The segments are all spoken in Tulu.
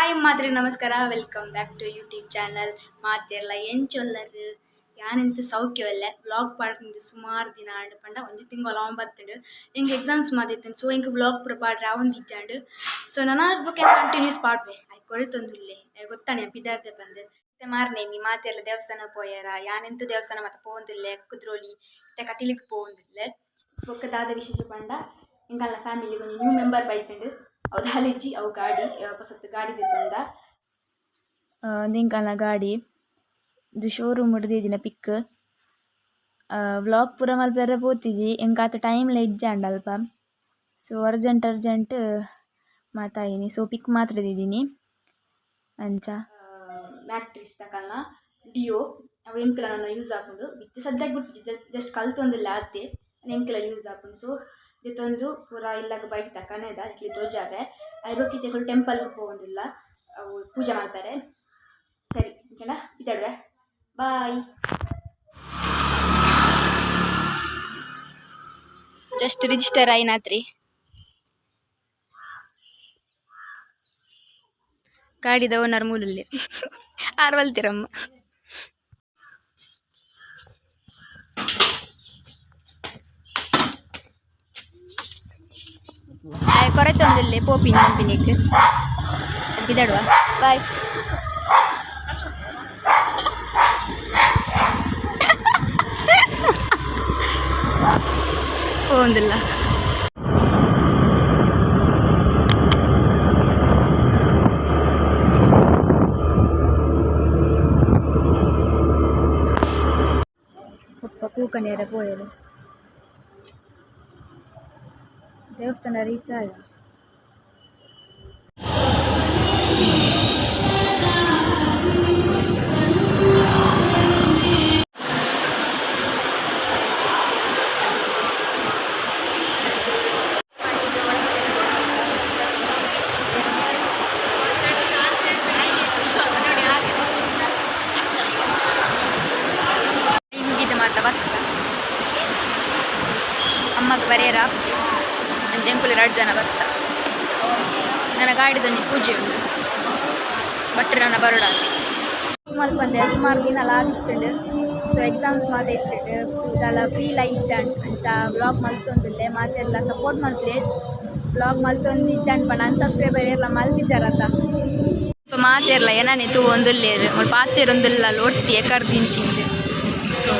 ಹಾಯ್ ಮಾತ್ರೆ ನಮಸ್ಕಾರ, welcome back to YouTube channel. ಮಾತೆರ್ಲ ಎಂಚೊಲ್ಲರ್ ಯಾನೆಂತ ಸೌಖ್ಯವಲ್ಲ. ಬ್ಲಾಗ್ ಪಾಡ್ದು ಸುಮಾರು ದಿನ ಆಂಡ್ ಪಂಡ ಒಂಜಿ ತಿಂಗಳು ಬತ್ತುಂಡು. ಎಂಕ್ ಎಕ್ಸಾಮ್ಸ್ ಮಾತಿತ್ತು, ಸೊ ಎಂಕ್ ಬ್ಲಾಗ್ ಪೂರ ಪಾಡ್ರೆ ಆವೊಂದು ಇಜ್ಜಾಂಡ್. ಸೊ ನನ ಬೊಕ ಕಂಟಿನ್ಯೂಸ್ ಪಾಡ್ವೆ. ಐಕ್ ಕೊರಿತೊಂದುಲ್ಲೆ ಗೊತ್ತಾನೆ ಪಿದಾರ್ದೆ ಪಂದ್. ಇತ್ತೆ ಮಾರ್ನೇಮಿ ಮಾತೆರ್ಲ ದೇವಸ್ಥಾನ ಪೋಯೆರ. ಯಾನೆಂತು ದೇವಸ್ಥಾನ ಮಾತ ಪೋವೊಂದುಲ್ಲೆ, ಕುದ್ರೋಳಿ ಇತ್ತೆ ಕಟೀಲಿಗ್ ಪೋವೊಂದುಲ್ಲೆ. ಬೊಕ್ಕ ದಾದ ವಿಶೇಷ ಪಂಡ ಎಂಕಲ್ನ ಫ್ಯಾಮಿಲಿಗ್ ಒಂಜಿ ನ್ಯೂ ಮೆಂಬರ್ ಬೈದ್ಂಡ್. ಅವು ದಾಲಿಜ್ಜಿ, ಅವು ಗಾಡಿ, ಪೊಸತ್ ಗಾಡಿ ದೆತ್ತೊಂದ. ಎಂಕಲ್ನ ಗಾಡಿ ಇದು ಶೋರೂಮ್ ದೀದಿನ ಪಿಕ್. ವ್ಲಾಗ್ ಪೂರ ಮಲ್ಪೆರೆ ಪೋತಿಜಿ, ಎಂಕಾತ್ ಟೈಮ್ಲ ಇಜ್ಜಾಂಡ್ ಅಲ್ಪ. ಸೊ ಅರ್ಜೆಂಟ್ ಅರ್ಜೆಂಟ್ ಮಾತಾಯಿನಿ, ಸೊ ಪಿಕ್ ಮಾತ್ರ ದೀದಿನಿ ಅಂಚ. ಮ್ಯಾಟ್ರಿಕ್ಸ್ ತಕಲ್ನ ಡಿಯೋ ಅವು ಎಂಕ್ಲ ನನ್ನ ಯೂಸ್ ಆಪುಂಡು. ಇತ್ತೆ ಸದ್ಯಕ್ಕೆ ಬಿಟ್ಟು ಜಸ್ಟ್ ಕಲ್ತೊಂದುಲ್ಲ ಆತೆ, ಎಂಕ್ಲ ಯೂಸ್ ಆಪುಂಡು. ಸೊ ದೆತ್ತೊಂದು ಪೂರ ಇಲ್ಲಗ್ ಬೈಕ್ ತಕನೇದ ಇಟ್ಲಿ ತೋಜಾವೆ. ಐಬೊಕ್ಕ ಇತ್ತೆ ಟೆಂಪಲ್ಗೆ ಪೋವೊಂದುಲ್ಲ, ಅವು ಪೂಜೆ ಮಾಡ್ತಾರೆ. ಸರಿ ಅಂಚನ ಪಿದಡುವೆ, ಬಾಯ್. ಜಸ್ಟ್ ರಿಜಿಸ್ಟರ್ ಆಯಿನಾತ್ರಿ. ಗಾಡಿದ ಓನರ್ ಮೂಲಲ್ಲಿ ಆರ್ ಬಲ್ತಿರಮ್ಮ. ಕೊರತೆ ಪೋಪಿನ ಕಂಪನಿಗೆ ಪಿದಡುವ, ಬಾಯ್. ಪೋಂದಿಲ್ಲ. ಪಪ್ಪ ಕೂಕನೇರ ಪೋಯೆರ್. ದೇವಸ್ಥಾನ ರೀಚ್ ಆಯ. ಮುಗಿದ ಮಾತ ಬತ್ತ ಅಮ್ಮಗ್ ಬರೆಯರ ಆಪ್ಜಿ. ಅಂಚ ಎಂಕುಲು ರಡ್ಡ್ ಜನ ಬತ್ತ. ನನ್ನ ಗಾಡಿದೊಂಜಿ ಪೂಜೆ ಉಂಡು, ಭಟ್ರು ನನ್ನ ಬರೋಡಾತೆ ಮಲ್ಪಂದೆ ಸುಮಾರು ದಿನ ಆದಿತ್ತುಂಡು. ಸೊ ಎಕ್ಸಾಮ್ಸ್ ಮಾತ ಇತ್ತುಂಡು, ದಾಲ ಫ್ರೀ ಲ ಇಜ್ಜಾಂಡ್. ಅಂಚ ವ್ಲಾಗ್ ಮಲ್ತೊಂದುಲ್ಲೆ. ಮಾತೆರ್ಲ ಸಪೋರ್ಟ್ ಮಲ್ಪುಲೆ. ವ್ಲಾಗ್ ಮಲ್ತೊಂದು ಇಜ್ಜಾಂಡ್ ಪಂಡ ಅನ್ಸಬ್ಸ್ಕ್ರೈಬರ್ ಏರ್ಲ ಮಲ್ತಿಜಾರತ. ಮಾತೆರ್ಲ ಎನನೆ ತೂವೊಂದುಲ್ಲೆರ್, ಮುಲ್ಪ ಪಾತೆರೊಂದುಲ್ಲ ಒರ್ತಿ ಎಕರ್ದಿಂಚಿಂದ್. ಸೊ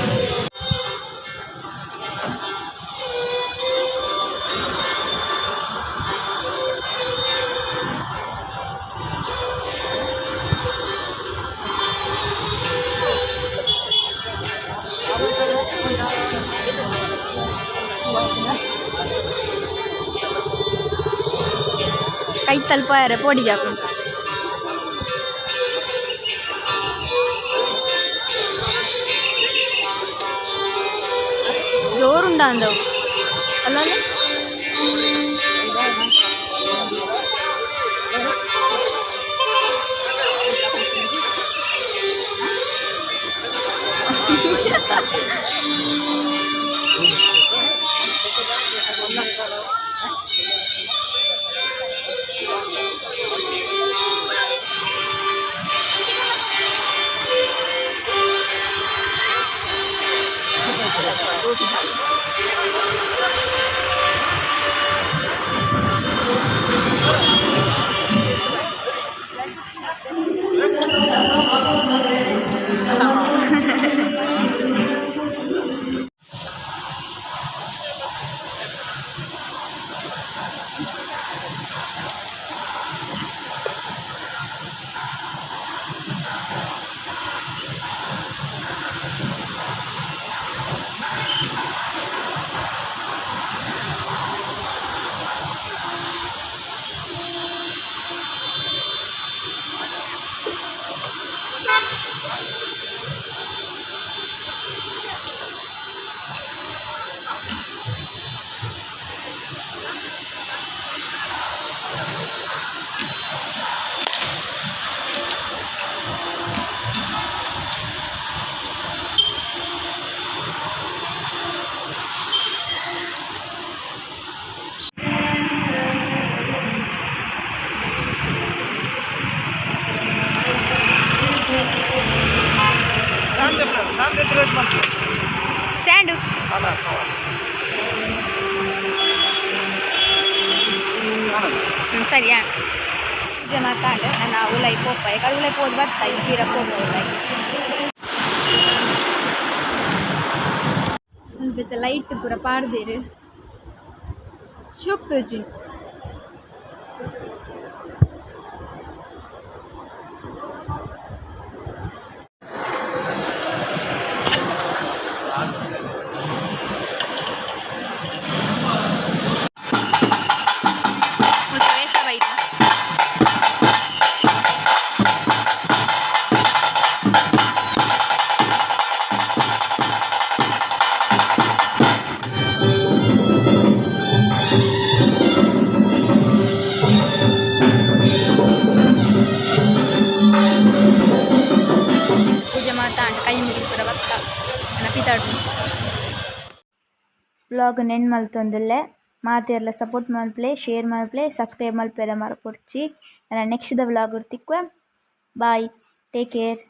ಕೈತಲ್ ಪೋಯರೆ ಪೋಡಿಗೆ ಆಪುಂಡು. ಜೋರುಂಡ ಅಂದವು ಅಲ್ಲ ಅಲ್ಲ. ಸರಿಯಾ? ಪೂಜೆ ಮಾತಾಂಡ್ ನನ ಉಲೈ ಪೋಪ. ಎಕಲ್ ಉಲೈ ಪೋದು ಬತ್ತ, ಈ ಪಿರ ಪೋಪ ಉಲೈ. ಉಂದು ಲೈಟ್ ಪೂರ ಪಾಡ್ದೆರ್, ಶೋಕ್ ತೋಜುಂಡು. ಮುಲ್ಪ ವೇಸ ಬೈದ. ಪೂಜೆ ಮಾತ ಆಂಡ್, ಕೈ ಮುಗಿದ್ ಪೂರ ಬತ್ತ, ನನ ಪಿದಾಡುನು. Vlog and ಮಲ್ತೊಂದುಲ್ಲೆ. ಮಾತೆರ್ಲ ಸಪೋರ್ಟ್ ಮಲ್ಪುಲೆ, ಶೇರ್ ಮಲ್ಪುಲೆ, ಸಬ್ಸ್ಕ್ರೈಬ್ ಮಲ್ಪೆರೆ ಮರಪೊಡ್ಚಿ. ನನ ನೆಕ್ಸ್ಟ್ ದ ವ್ಲಾಗ್ ತಿಕ್ಕುವೆ. Bye, take care.